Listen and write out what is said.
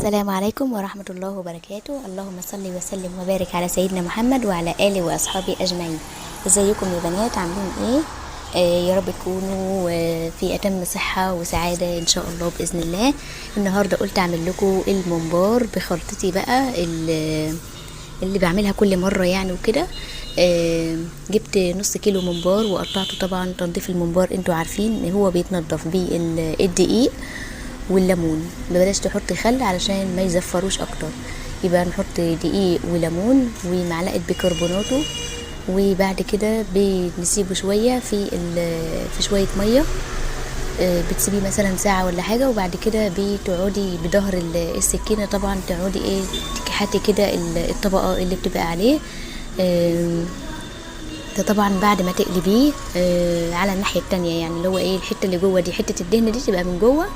السلام عليكم ورحمة الله وبركاته. اللهم صل وسلم وبارك على سيدنا محمد وعلى آله وأصحابه أجمعين. ازيكم يا بنات، عاملين ايه؟ يا رب تكونوا في أتم صحة وسعادة إن شاء الله بإذن الله. النهاردة قلت أعمل لكم الممبار بخلطتي بقى اللي بعملها كل مرة يعني وكده. جبت نص كيلو ممبار وقطعته. طبعا تنظيف الممبار انتوا عارفين هو بيتنضف بالدقيق والليمون، بلاش تحطي خل علشان ما يزفروش اكتر. يبقى نحط دقيق وليمون ومعلقة بيكربوناتو، وبعد كده بنسيبه شوية في شوية مية. بتسيبيه مثلا ساعة ولا حاجة، وبعد كده بتقعدي بظهر السكينة طبعا تقعدي ايه تكحتي كده الطبقة اللي بتبقى عليه. ده طبعا بعد ما تقلبيه على الناحية التانية، يعني اللي هو ايه الحتة اللي جوه دي، حتة الدهن دي تبقى من جوه،